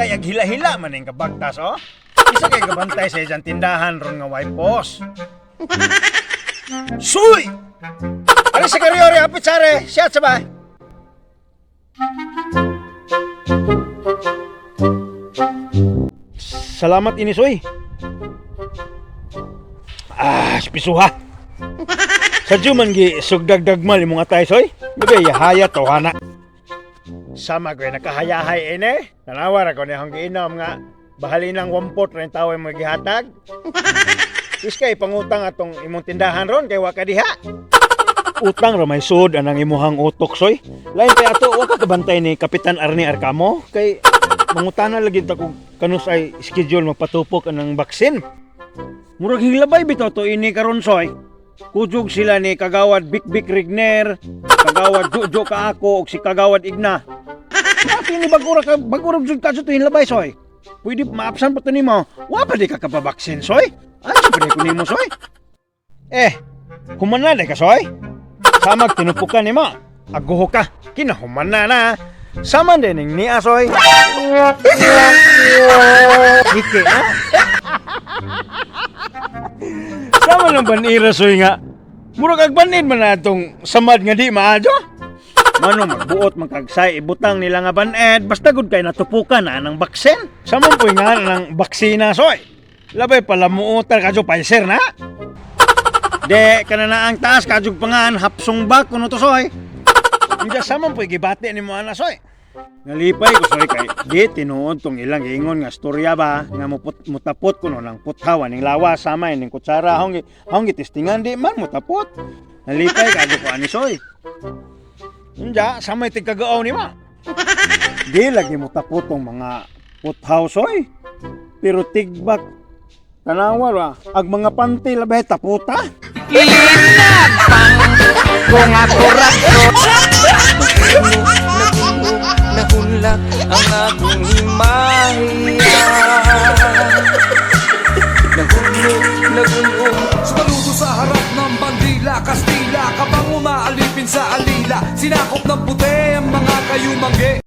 Atay ag hila-hila man ning kabagtas oh. Isa kay gabantay sa isang tindahan ron nga way pos. Suy! Ari sa karyori, apit sare, siyat sa ba? Salamat ini soy. Ah, pisuha. Sa man gi sugdagdagmal imong atay soy. Bigay haya to hana. Sama ko nakahayahay ini. Tanawa ra ko ni hong giinom nga bahali nang wampot ra yung tawo mo gihatag. Is kay pangutang atong imong tindahan ron kay wa ka diha. Utang ra may sud anang imuhang utok soy. Lain kay ato wa ka kabantay ni Kapitan Arnie Arcamo kay mangutana lagi ta kung kanus ay schedule magpatupok anang baksin. Murag hinglabay bitaw to ini karon soy. Kujog sila ni Kagawad Bikbik Rigner, Kagawad Jojo Kaako ug si Kagawad Igna. Ati ni bagura ka bagura jud ka to hinlabay soy. Pwede maapsan pa to nimo. Wa pa di ka kapabaksin soy. Ano pa di ko nimo soy? Eh, human na di ka soy. Samag tinupukan nimo. Aguho ka. Kinahuman na na. Sama din ning niya soy. Hiki ha? Sama ng banira soy nga. Murag ag banid man na atong samad nga di maadyo. Mano magbuot magkagsay ibutang nila nga baned basta gud kay natupukan na ng baksin. Sama po nga ng baksina soy. Labay pala muotar kadyo Pfizer na. De kana na ang taas kadyo pangan hapsong bak kuno to soy. Hindi sama po gibati ni mo ana soy. Nalipay ko soy kay di tinuod tong ilang ingon nga storya ba nga muput, mutapot kuno ng puthaw ning lawas sama ning kutsara hong hong gitistingan di man mutapot. Nalipay kadyo ko ani soy. Unja sama tig kagaaw ni ma. Di lagi mutapot tong mga puthaw soy. Pero tigbak tanawa ra ag mga panty labay taputa. Kinatang kung ako Nahulak ang akong himahiya. Nagulo, nagulo. Sumaludo sa harap ng bandila, Kastila, kabang umaalipin sa alila. Sinakop ng puti ang mga kayumanggi.